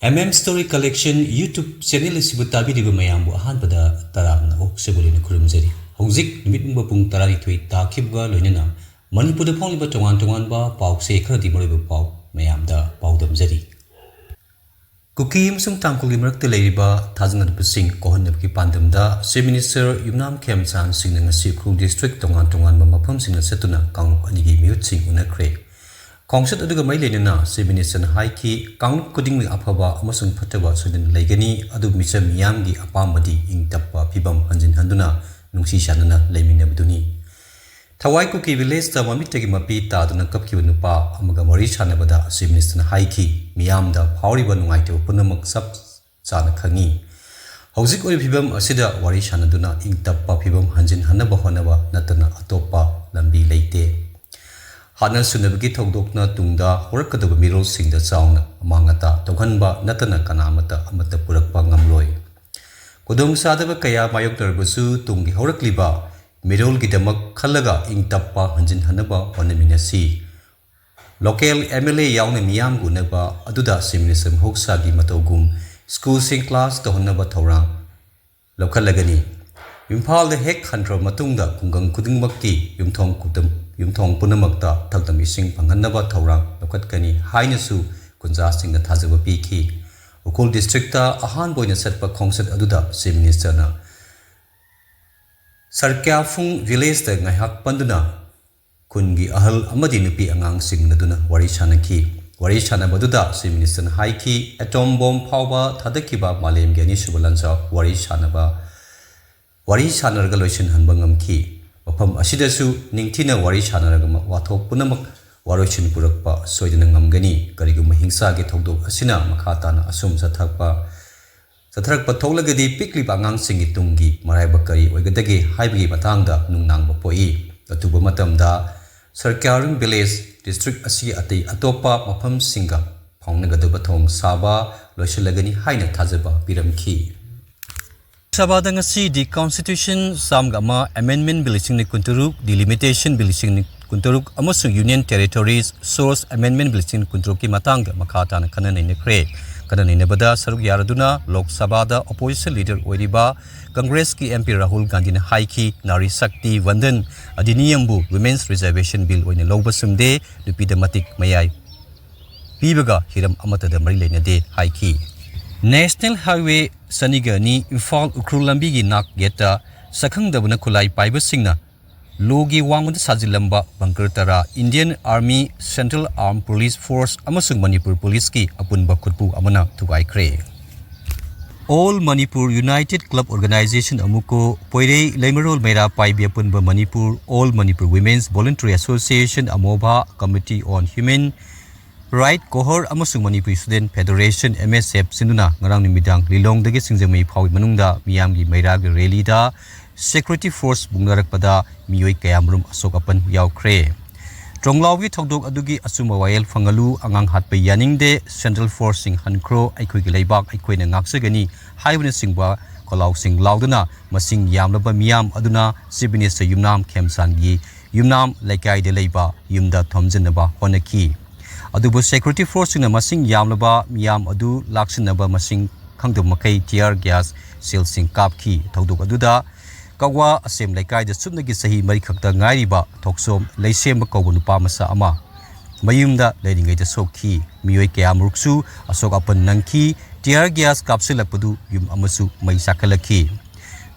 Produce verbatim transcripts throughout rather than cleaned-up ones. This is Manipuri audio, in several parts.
M M Story Collection YouTube channel ꯑꯁꯤꯕꯨ ꯇꯥꯕꯤꯔꯤꯕ ꯃꯌꯥꯝꯕꯨ ꯑꯍꯥꯟꯕꯗ ꯇꯔꯥꯝꯅ ꯑꯣꯛꯆꯕ ꯂꯣꯏꯅ ꯈꯨꯔꯨꯝꯖꯔꯤ꯫ ꯍꯧꯖꯤꯛ ꯅꯨꯃꯤꯠ ꯄꯨꯡ ꯇꯔꯥꯅꯤꯊꯣꯏ ꯇꯥꯈꯤꯕꯒ ꯂꯣꯏꯅꯅ ꯃꯅꯤꯄꯨꯔꯗ ꯐꯣꯡꯂꯤꯕ ꯇꯣꯉꯥꯟ ꯇꯣꯉꯥꯟꯕ ꯄꯥꯎꯆꯦ ꯈꯔꯗꯤ ꯃꯔꯨꯑꯣꯏꯕ ꯄꯥꯎ ꯃꯌꯥꯝꯗ ꯄꯥꯎꯗꯝꯖꯔꯤ꯫ ꯀꯨꯀꯤ ꯑꯃꯁꯨꯡ ꯇꯥꯡꯈꯨꯜꯒꯤ ꯃꯔꯛꯇ ꯂꯩꯔꯤꯕ ꯊꯥꯖꯅꯗꯕꯁꯤꯡ ꯀꯣꯛꯍꯟꯅꯕꯒꯤ ꯄꯥꯟꯗꯝꯗ Chief Minister ꯌꯨꯝꯅꯥꯝ ꯈꯦꯝꯆꯥꯟ ꯁꯤꯡꯅ ꯉꯁꯤ ꯎꯈ꯭ꯔꯨꯜ district ꯇꯣꯉꯥꯟ ꯇꯣꯉꯥꯟꯕ ꯃꯐꯝꯁꯤꯡꯗ ꯆꯠꯇꯨꯅ ꯀꯥꯡꯂꯨꯞ ꯑꯅꯤꯒꯤ ꯃꯤꯍꯨꯠꯁꯤꯡ ꯎꯅꯈ꯭ꯔꯦ꯫ ꯈꯣꯡꯆꯠ ꯑꯗꯨꯒ ꯃꯔꯤ ꯂꯩꯅꯅ Chief Minister ꯅ ꯍꯥꯏꯈꯤ, ꯀꯥꯡꯂꯨꯞ ꯈꯨꯗꯤꯡꯃꯛ ꯑꯐꯕ ꯑꯃꯁꯨꯡ ꯐꯠꯇꯕ ꯁꯣꯏꯗꯅ ꯂꯩꯒꯅꯤ, ꯑꯗꯨꯕꯨ ꯃꯤꯆꯝ ꯃꯤꯌꯥꯝꯒꯤ ꯑꯄꯥꯝꯕꯗꯤ ꯏꯪ ꯇꯞꯄ ꯐꯤꯕꯝ ꯍꯟꯖꯤꯟꯍꯟꯗꯨꯅ ꯅꯨꯡꯁꯤ ꯆꯥꯟꯅꯅ ꯂꯩꯃꯤꯟꯅꯕꯗꯨꯅꯤ꯫ ꯊꯋꯥꯏ ꯀꯨꯀꯤ village ꯇ ꯃꯃꯤꯠꯇꯒꯤ ꯃꯄꯤ ꯇꯥꯗꯨꯅ ꯀꯞꯈꯤꯕ ꯅꯨꯄꯥ ꯑꯃꯒ ꯋꯥꯔꯤ ꯁꯥꯟꯅꯕꯗ Chief Minister ꯅ ꯍꯥꯏꯈꯤ, ꯃꯤꯌꯥꯝꯗ ꯐꯥꯎꯔꯤꯕ ꯅꯨꯡꯉꯥꯏꯇꯕ ꯄꯨꯝꯅꯃꯛ ꯆꯞ ꯆꯥꯅ ꯈꯪꯉꯤ꯫ ꯍꯧꯖꯤꯛ ꯑꯣꯏꯔꯤꯕ ꯐꯤꯕꯝ ꯑꯁꯤꯗ ꯋꯥꯔꯤ ꯁꯥꯟꯅꯗꯨꯅ ꯏꯪ ꯇꯞꯄ ꯐꯤꯕꯝ ꯍꯟꯖꯤꯟꯍꯟꯅꯕ ꯍꯣꯠꯅꯕ ꯅꯠꯇꯅ ꯑꯇꯣꯞꯄ ꯂꯝꯕꯤ ꯂꯩꯇꯦ꯫ ꯍꯥꯠꯅ ꯁꯨꯅꯕꯒꯤ ꯊꯧꯗꯣꯛꯅ ꯇꯨꯡꯗ ꯍꯧꯔꯛꯀꯗꯕ ꯃꯤꯔꯣꯜꯁꯤꯡꯗ ꯆꯥꯎꯅ ꯑꯃꯥꯡ ꯑꯇꯥ ꯊꯣꯛꯍꯟꯕ ꯅꯠꯇꯅ ꯀꯅꯥ ꯑꯃꯠꯇ ꯑꯃꯠꯇ ꯄꯨꯔꯛꯄ ꯉꯝꯂꯣꯏ꯫ ꯈꯨꯗꯣꯡꯆꯥꯗꯕ ꯀꯌꯥ ꯃꯥꯌꯣꯛꯅꯔꯕꯁꯨ ꯇꯨꯡꯒꯤ ꯍꯧꯔꯛꯂꯤꯕ ꯃꯤꯔꯣꯜꯒꯤꯗꯃꯛ ꯈꯜꯂꯒ ꯏꯪ ꯇꯞꯄ ꯍꯟꯖꯤꯟꯍꯟꯅꯕ ꯍꯣꯠꯅꯃꯤꯟꯅꯁꯤ꯫ Local M L A ꯌꯥꯎꯅ ꯃꯤꯌꯥꯝꯒ ꯎꯅꯕ ꯑꯗꯨꯗ Chief Minister ꯃꯍꯧꯁꯥꯒꯤ ꯃꯇꯧꯒꯨꯝ school ꯁꯤꯡ class ꯇꯧꯍꯟꯅꯕ ꯊꯧꯔꯥꯡ ꯂꯧꯈꯠꯂꯒꯅꯤ꯫ ꯏꯝꯐꯥꯜꯗ ꯍꯦꯛ ꯍꯟꯈ꯭ꯔꯕ ꯃꯇꯨꯡꯗ ꯈꯨꯡꯒꯪ ꯈꯨꯗꯤꯡꯃꯛꯀꯤ ꯌꯨꯝꯊꯣꯡ ꯈꯨꯗꯝ-, ꯌꯨꯝꯊꯣꯡ ꯄꯨꯝꯅꯃꯛꯇ ꯊꯛꯅꯕ ꯏꯁꯤꯡ ꯐꯪꯍꯟꯅꯕ ꯊꯧꯔꯥꯡ ꯂꯧꯈꯠꯀꯅꯤ ꯍꯥꯏꯅꯁꯨ ꯈꯨꯟꯖꯥꯁꯤꯡꯗ ꯊꯥꯖꯕ ꯄꯤꯈꯤ꯫ ꯎꯈ꯭ꯔꯨꯜ district ꯇ ꯑꯍꯥꯟꯕ ꯑꯣꯏꯅ ꯆꯠꯄ ꯈꯣꯡꯆꯠ ꯑꯗꯨꯗ Chief Minister ꯅ ꯁꯔꯀ꯭ꯌꯥꯐꯨꯡ village ꯇ ꯉꯥꯏꯍꯥꯛ ꯄꯟꯗꯨꯅ ꯈꯨꯟꯒꯤ ꯑꯍꯜ ꯑꯃꯗꯤ ꯅꯨꯄꯤ ꯑꯉꯥꯡꯁꯤꯡ ꯎꯅꯗꯨꯅ ꯋꯥꯔꯤ ꯁꯥꯅꯈꯤ꯫ ꯋꯥꯔꯤ ꯁꯥꯅꯕꯗꯨꯗ Chief Minister ꯅ ꯍꯥꯏꯈꯤ, atom bomb ꯐꯥꯎꯕ ꯊꯥꯗꯈꯤꯕ ꯃꯥꯂꯦꯝꯒꯤ ꯑꯅꯤꯁꯨꯕ ꯂꯥꯟꯖꯥꯎ ꯋꯥꯔꯤ ꯁꯥꯅꯕ, ꯋꯥꯔꯤ ꯁꯥꯅꯔꯒ ꯂꯣꯏꯁꯤꯟꯍꯟꯕ ꯉꯝꯈꯤ꯫ ꯃꯐꯝ ꯑꯁꯤꯗꯁꯨ ꯅꯤꯡꯊꯤꯅ ꯋꯥꯔꯤ ꯁꯥꯅꯔꯒ ꯃ-, ꯋꯥꯊꯣꯛ ꯄꯨꯝꯅꯃꯛ ꯋꯥꯔꯣꯏꯁꯤꯟ ꯄꯨꯔꯛꯄ ꯁꯣꯏꯗꯅ ꯉꯝꯒꯅꯤ꯫ ꯀꯔꯤꯒꯨꯝꯕ ꯍꯤꯡꯁꯥꯒꯤ ꯊꯧꯗꯣꯛ ꯑꯁꯤꯅ ꯃꯈꯥ ꯇꯥꯅ ꯑꯁꯨꯝ ꯆꯠꯊꯔꯛꯄ ꯆꯠꯊꯔꯛꯄ ꯊꯣꯛꯂꯒꯗꯤ ꯄꯤꯛꯂꯤꯕ ꯑꯉꯥꯡꯁꯤꯡꯒꯤ ꯇꯨꯡꯒꯤ ꯃꯔꯥꯏꯕꯛ ꯀꯔꯤ ꯑꯣꯏꯒꯗꯒꯦ ꯍꯥꯏꯕꯒꯤ ꯃꯇꯥꯡꯗ ꯅꯨꯡꯅꯥꯡꯕ ꯄꯣꯛꯏ꯫ ꯑꯇꯨꯕ ꯃꯇꯝꯗ ꯁꯔꯀ꯭ꯌꯥꯔꯨꯡ village district ꯑꯁꯤꯒꯤ ꯑꯇꯩ ꯑꯇꯣꯞꯄ ꯃꯐꯝꯁꯤꯡꯒ ꯐꯥꯎꯅꯒꯗꯕ ꯊꯣꯡ ꯁꯥꯕ ꯂꯣꯏꯁꯤꯜꯂꯒꯅꯤ ꯍꯥꯏꯅ ꯊꯥꯖꯕ ꯄꯤꯔꯝꯈꯤ꯫ ꯁꯚꯥꯗ ꯉꯁꯤꯗꯤ Constitution ꯆꯥꯝꯃꯒ ꯑꯃ Amendment Bill ꯂꯤꯁꯤꯡ ꯑꯅꯤ ꯀꯨꯟꯇꯔꯨꯛ, Delimitation Bill ꯂꯤꯁꯤꯡ ꯑꯅꯤ ꯀꯨꯟꯇꯔꯨꯛ ꯑꯃꯁꯨꯡ Union Territories Source Amendment Bill ꯂꯤꯁꯤꯡ ꯀꯨꯟꯇꯔꯨꯛꯀꯤ ꯃꯇꯥꯡꯗ ꯃꯈꯥ ꯇꯥꯅ ꯈꯟꯅ ꯅꯩꯅꯈ꯭ꯔꯦ꯫ ꯈꯟꯅ ꯅꯩꯅꯕꯗ ꯁꯔꯨꯛ ꯌꯥꯔꯗꯨꯅ ꯂꯣꯛ ꯁꯚꯥꯗ opposition leader ꯑꯣꯏꯔꯤꯕ ꯀꯪꯒ꯭ꯔꯦꯁꯀꯤ MP ꯔꯥꯍꯨꯜ ꯒꯥꯟꯙꯤꯅ ꯍꯥꯏꯈꯤ, ꯅꯥꯔꯤ ꯁꯛꯇꯤ ꯋꯟꯗꯟ ꯑꯙꯤꯅꯤꯌꯝꯕꯨ Women's Reservation Bill ꯑꯣꯏꯅ ꯂꯧꯕ ꯆꯨꯝꯗꯦ, ꯅꯨꯄꯤꯗ ꯃꯇꯤꯛ ꯃꯌꯥꯏ ꯄꯤꯕꯒ ꯍꯤꯔꯝ ꯑꯃꯠꯇꯗ ꯃꯔꯤ ꯂꯩꯅꯗꯦ ꯍꯥꯏꯈꯤ꯫ National Highway ꯆꯅꯤꯒ ꯑꯅꯤ ꯏꯝꯐꯥꯜ ꯎꯈ꯭ꯔꯨꯜ ꯂꯝꯕꯤꯒꯤ ꯅꯥꯛ ꯌꯦꯠꯇ ꯁꯛꯈꯪꯗꯕꯅ ꯈꯨꯠꯂꯥꯏ ꯄꯥꯏꯕꯁꯤꯡꯅ ꯂꯣꯒꯤ ꯋꯥꯡꯃꯗ ꯁꯥꯖꯤꯜꯂꯝꯕ bunker ꯇꯔꯥ Indian Army, Central Armed Police Force ꯑꯃꯁꯨꯡ ꯃꯅꯤꯄꯨꯔ ꯄꯨꯂꯤꯁꯀꯤ ꯑꯄꯨꯟꯕ ꯈꯨꯠꯄꯨ ꯑꯃꯅ ꯊꯨꯒꯥꯏꯈ꯭ꯔꯦ꯫ All Manipur United Club Organization, ꯑꯃꯨꯀꯣ, ꯄꯣꯏꯔꯩ, ꯂꯩꯃꯔꯣꯜ, ꯃꯩꯔꯥ ꯄꯥꯏꯕꯤ ꯑꯄꯨꯟꯕ Manipur, All Manipur Women's Voluntary Association, ꯑꯃꯣꯚꯥ, Committee on Human Right, ꯀꯣꯍꯣꯔ ꯑꯃꯁꯨꯡ ꯃꯅꯤꯄꯨꯔ Student Federation, MSF, ꯁꯤꯟꯗꯨꯅ ꯉꯔꯥꯡ ꯅꯨꯃꯤꯗꯥꯡ ꯂꯤꯂꯣꯡꯗꯒꯤ ꯁꯤꯡꯖꯃꯩ ꯐꯥꯎꯒꯤ ꯃꯅꯨꯡꯗ ꯃꯤꯌꯥꯝꯒꯤ ꯃꯩꯔꯥꯒꯤ rally ꯗ security force ꯃꯨꯛꯅꯔꯛꯄꯗ ꯃꯤꯑꯣꯏ ꯀꯌꯥꯃꯔꯨꯝ ꯑꯁꯣꯛ ꯑꯄꯟ ꯌꯥꯎꯈ꯭ꯔꯦ꯫ ꯇ꯭ꯔꯣꯡꯂꯥꯎꯒꯤ ꯊꯧꯗꯣꯛ ꯑꯗꯨꯒꯤ ꯑꯆꯨꯝꯕ ꯋꯥꯌꯦꯜ ꯐꯪꯍꯜꯂꯨ, ꯑꯉꯥꯡ ꯍꯥꯠꯄ ꯌꯥꯅꯤꯡꯗꯦ, Central Force ꯁꯤꯡ ꯍꯟꯈ꯭ꯔꯣ, ꯑꯩꯈꯣꯏꯒꯤ ꯂꯩꯕꯥꯛ ꯑꯩꯈꯣꯏꯅ ꯉꯥꯛꯆꯒꯅꯤ ꯍꯥꯏꯕꯅꯆꯤꯡꯕ ꯈꯣꯜꯂꯥꯎꯁꯤꯡ ꯂꯥꯎꯗꯨꯅ ꯃꯁꯤꯡ ꯌꯥꯝꯂꯕ ꯃꯤꯌꯥꯝ ꯑꯗꯨꯅ Chief Minister ꯌꯨꯝꯅꯥꯝ ꯈꯦꯝꯆꯥꯟꯒꯤ ꯌꯨꯝꯅꯥꯝ ꯂꯩꯀꯥꯏꯗ ꯂꯩꯕ ꯌꯨꯝꯗ ꯊꯣꯝꯖꯤꯟꯅꯕ ꯍꯣꯠꯅꯈꯤ꯫ ꯑꯗꯨꯕꯨ security force ꯁꯤꯡꯅ ꯃꯁꯤꯡ ꯌꯥꯝꯂꯕ ꯃꯤꯌꯥꯝ ꯑꯗꯨ ꯂꯥꯛꯁꯤꯟꯅꯕ ꯃꯁꯤꯡ ꯈꯪꯗꯕ ꯃꯈꯩ tear gas shell ꯁꯤꯡ ꯀꯥꯞꯈꯤ꯫ ꯊꯧꯗꯣꯛ ꯑꯗꯨꯗ ꯀꯛꯋꯥ ꯑꯁꯦꯝ ꯂꯩꯀꯥꯏꯗ ꯁꯨꯞꯅꯒꯤ ꯆꯍꯤ ꯃꯔꯤꯈꯛꯇ ꯉꯥꯏꯔꯤꯕ ꯊꯣꯛꯆꯣꯝ ꯂꯩꯁꯦꯝꯕ ꯀꯧꯕ ꯅꯨꯄꯥ ꯃꯆꯥ ꯑꯃ ꯃꯌꯨꯝꯗ ꯂꯩꯔꯤꯉꯩꯗ ꯁꯣꯛꯈꯤ꯫ ꯃꯤꯑꯣꯏ ꯀꯌꯥꯃꯔꯨꯛꯁꯨ ꯑꯁꯣꯛ ꯑꯄꯟ ꯅꯪꯈꯤ꯫ Tear gas ꯀꯥꯞꯁꯤꯜꯂꯛꯄꯗꯨ ꯌꯨꯝ ꯑꯃꯁꯨ ꯃꯩ ꯆꯥꯛꯈꯠꯂꯛꯈꯤ꯫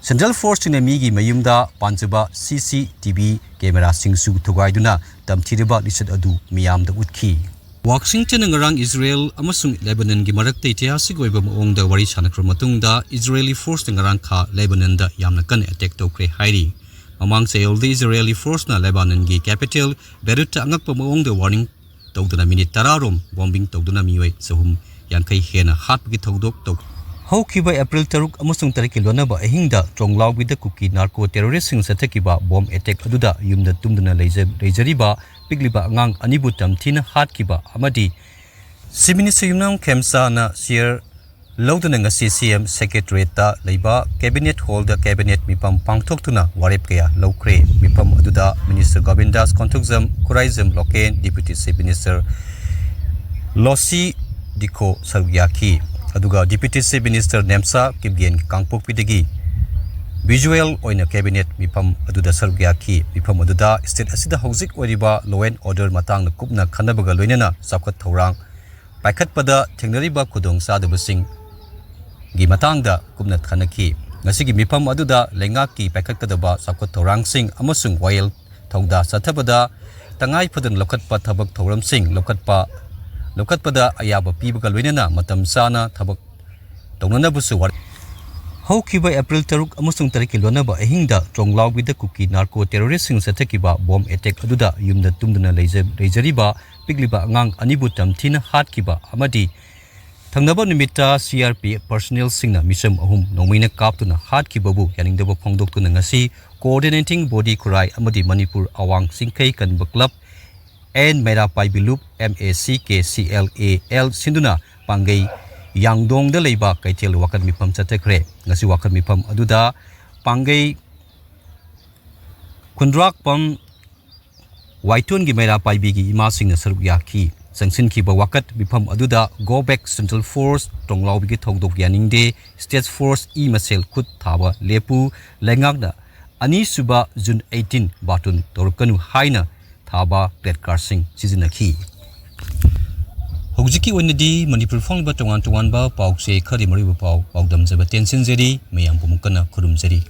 Central Force ꯁꯤꯡꯅ ꯃꯤꯒꯤ ꯃꯌꯨꯝꯗ ꯄꯥꯟꯖꯕ CCTV camera ꯁꯤꯡꯁꯨ ꯊꯨꯒꯥꯏꯗꯨꯅ ꯇꯝꯊꯤꯔꯕ ꯂꯤꯆꯠ ꯑꯗꯨ ꯃꯤꯌꯥꯝꯗ ꯎꯠꯈꯤ꯫ ꯋꯥꯁꯤꯡꯇꯟꯅ ꯉꯔꯥꯡ ꯏꯖꯔꯦꯜ ꯑꯃꯁꯨꯡ ꯂꯦꯕꯅꯟꯒꯤ ꯃꯔꯛꯇ ꯏꯇꯤꯍꯥꯁꯤꯛ ꯑꯣꯏꯕ ꯃꯑꯣꯡꯗ ꯋꯥꯔꯤ ꯁꯥꯟꯅꯈ꯭ꯔꯕ ꯃꯇꯨꯡꯗ ꯏꯖꯔꯦꯂꯤ force ꯅ ꯉꯔꯥꯡ ꯈꯥ ꯂꯦꯕꯅꯟꯗ ꯌꯥꯝꯅ ꯀꯟꯅ attack ꯇꯧꯈ꯭ꯔꯦ ꯍꯥꯏꯔꯤ꯫ ꯃꯃꯥꯡ ꯆꯌꯣꯜꯗ ꯏꯖꯔꯦꯂꯤ force ꯅ ꯂꯦꯕꯥꯅꯟꯒꯤ capital Beirut ꯇ ꯑꯉꯛꯄ ꯃꯑꯣꯡꯗ warning ꯇꯧꯗꯨꯅ minute ꯇꯔꯥ ꯔꯣꯝ bombing ꯇꯧꯗꯨꯅ ꯃꯤꯑꯣꯏ ꯆꯍꯨꯝ ꯌꯥꯡꯈꯩ ꯍꯦꯟꯅ ꯍꯥꯠꯄꯒꯤ ꯊꯧꯗꯣꯛ ꯇꯧꯈꯤ꯫ ꯍꯧꯈꯤꯕ April ꯇꯔꯨꯛ ꯑꯃꯁꯨꯡ ꯇꯔꯦꯠꯀꯤ ꯂꯣꯟꯅꯕ ꯑꯍꯤꯡꯗ ꯆꯣꯡꯂꯥꯎꯕꯤꯗ ꯀꯨꯀꯤ narco terrorist ꯁꯤꯡ ꯆꯠꯊꯈꯤꯕ bomb attack ꯑꯗꯨꯗ ꯌꯨꯝꯗ ꯇꯨꯝꯗꯨꯅ ꯂꯩꯖ-, ꯂꯩꯖꯔꯤꯕ ꯄꯤꯛꯂꯤꯕ ꯑꯉꯥꯡ ꯑꯅꯤꯕꯨ ꯇꯝꯊꯤꯅ ꯍꯥꯠꯈꯤꯕ ꯑꯃꯗꯤ Chief Minister ꯌꯨꯝꯅꯥꯝ ꯈꯦꯝꯆꯥꯅ ꯁꯤꯌꯔ ꯂꯧꯗꯨꯅ ꯉꯁꯤ C M Secretariatꯇ ꯂꯩꯕ Cabinet Hallꯗ Cabinet ꯃꯤꯐꯝ ꯄꯥꯡꯊꯣꯛꯇꯨꯅ ꯋꯥꯔꯦꯞ ꯀꯌꯥ ꯂꯧꯈ꯭ꯔꯦ꯫ ꯃꯤꯐꯝ ꯑꯗꯨꯗ Minister Govindas Konthoujam, Khuraijam Loken, Deputy Chief Minister Losii Dikho ꯁꯔꯨꯛ ꯌꯥꯈꯤ꯫ ꯑꯗꯨꯒ Deputy Chief Minister ꯅꯦꯝꯁꯥ Kipgen ꯀꯥꯡꯄꯣꯛꯄꯤꯗꯒꯤ visual ꯑꯣꯏꯅ Cabinet ꯃꯤꯐꯝ ꯑꯗꯨꯗ ꯁꯔꯨꯛ ꯌꯥꯈꯤ꯫ ꯃꯤꯐꯝ ꯑꯗꯨꯗ state ꯑꯁꯤꯗ ꯍꯧꯖꯤꯛ ꯑꯣꯏꯔꯤꯕ law and order ꯃꯇꯥꯡꯗ ꯀꯨꯞꯅ ꯈꯟꯅꯕꯒ ꯂꯣꯏꯅꯅ ꯆꯥꯎꯈꯠ ꯊꯧꯔꯥꯡ ꯄꯥꯏꯈꯠꯄꯗ ꯊꯦꯡꯅꯔꯤꯕ ꯈꯨꯗꯣꯡꯆꯥꯗꯕꯁꯤꯡꯒꯤ ꯃꯇꯥꯡꯗ ꯀꯨꯞꯅ ꯈꯟꯅꯈꯤ꯫ ꯉꯁꯤꯒꯤ ꯃꯤꯐꯝ ꯑꯗꯨꯗ ꯂꯩꯉꯥꯛꯀꯤ ꯄꯥꯏꯈꯠꯀꯗꯕ ꯆꯥꯎꯈꯠ ꯊꯧꯔꯥꯡꯁꯤꯡ ꯑꯃꯁꯨꯡ ꯋꯥꯌꯦꯜ ꯊꯧꯗꯥ ꯆꯠꯊꯕꯗ ꯇꯉꯥꯏ ꯐꯗꯅ ꯂꯧꯈꯠꯄ ꯊꯕꯛ ꯊꯧꯔꯝꯁꯤꯡ ꯂꯧꯈꯠꯄ, ꯂꯧꯈꯠꯄꯗ ꯑꯌꯥꯕ ꯄꯤꯕꯒ ꯂꯣꯏꯅꯅ ꯃꯇꯝ ꯆꯥꯅ ꯊꯕꯛ ꯇꯧꯅꯅꯕꯁꯨ ꯋꯥꯔꯦꯞ꯫ ꯍꯧꯈꯤꯕ April ꯇꯔꯨꯛ ꯑꯃꯁꯨꯡ ꯇꯔꯦꯠꯀꯤ ꯂꯣꯟꯅꯕ ꯑꯍꯤꯡꯗ ꯆꯣꯡꯂꯥꯎꯕꯤꯗ ꯀꯨꯀꯤ narco terroristꯁꯤꯡ ꯆꯠꯊꯈꯤꯕ bomb attack ꯑꯗꯨꯗ ꯌꯨꯝꯗ ꯇꯨꯝꯗꯨꯅ ꯂꯩꯖ-, ꯂꯩꯖꯔꯤꯕ ꯄꯤꯛꯂꯤꯕ ꯑꯉꯥꯡ ꯑꯅꯤꯕꯨ ꯇꯝꯊꯤꯅ ꯍꯥꯠꯈꯤꯕ ꯑꯃꯗꯤ ꯊꯪꯅꯕ ꯅꯨꯃꯤꯠꯇ C R P F personnelꯁꯤꯡꯅ ꯃꯤꯆꯝ ꯑꯍꯨꯝ ꯅꯣꯡꯃꯩꯅ ꯀꯥꯞꯇꯨꯅ ꯍꯥꯠꯈꯤꯕꯕꯨ ꯌꯥꯅꯤꯡꯗꯕ ꯐꯣꯡꯗꯣꯛꯇꯨꯅ ꯉꯁꯤ Coordinating Body ꯈꯨꯔꯥꯏ ꯑꯃꯗꯤ ꯃꯅꯤꯄꯨꯔ ꯑꯋꯥꯡ ꯆꯤꯡꯈꯩ ꯀꯟꯕ club and ꯃꯩꯔꯥ ꯄꯥꯏꯕꯤ ꯂꯨꯞ, M A C K C L A L, ꯁꯤꯟꯗꯨꯅ ꯄꯥꯡꯒꯩ ꯌꯥꯡꯗꯣꯡꯗ ꯂꯩꯕ ꯀꯩꯊꯦꯜ ꯋꯥꯀꯠ ꯃꯤꯐꯝ ꯆꯠꯊꯈ꯭ꯔꯦ꯫ ꯉꯁꯤ ꯋꯥꯀꯠ ꯃꯤꯐꯝ ꯑꯗꯨꯗ ꯄꯥꯡꯒꯩ ꯈꯨꯟꯗ꯭ꯔꯥꯛꯄꯝ ꯋꯥꯏꯇꯣꯟꯒꯤ ꯃꯩꯔꯥ ꯄꯥꯏꯕꯤꯒꯤ ꯏꯃꯥꯁꯤꯡꯅ ꯁꯔꯨꯛ ꯌꯥꯈꯤ꯫ ꯆꯪꯁꯤꯟꯈꯤꯕ ꯋꯥꯀꯠ ꯃꯤꯐꯝ ꯑꯗꯨꯗ Go Back Central Force ꯇꯣꯡꯂꯥꯎꯕꯤꯒꯤ ꯊꯧꯗꯣꯛ ꯌꯥꯅꯤꯡꯗꯦ, State Force ꯏ ꯃꯁꯦꯜ ꯈꯨꯠ ꯊꯥꯕ ꯂꯦꯞꯄꯨ, ꯂꯩꯉꯥꯛꯅ ꯑꯅꯤꯁꯨꯕ June eighteen ꯕꯥꯇꯣꯟ ꯇꯧꯔꯛꯀꯅꯨ ꯍꯥꯏꯅ ꯊꯥꯕ placardꯁꯤꯡ ꯁꯤꯖꯤꯟꯅꯈꯤ꯫ ꯍꯧꯖꯤꯛꯀꯤ ꯑꯣꯏꯅꯗꯤ ꯃꯅꯤꯄꯨꯔ ꯐꯥꯎꯂꯤꯕ ꯇꯣꯉꯥꯟ ꯇꯣꯉꯥꯟꯕ ꯄꯥꯎꯆꯦ ꯈꯔꯗꯤ ꯃꯔꯨꯑꯣꯏꯕ ꯄꯥꯎ ꯄꯥꯎꯗꯝꯖꯕ ꯇꯦꯟꯁꯤꯟꯖꯔꯤ꯫ ꯃꯌꯥꯝꯕꯨ ꯑꯃꯨꯛ ꯍꯟꯅ ꯈꯨꯔꯨꯝꯖꯔꯤ꯫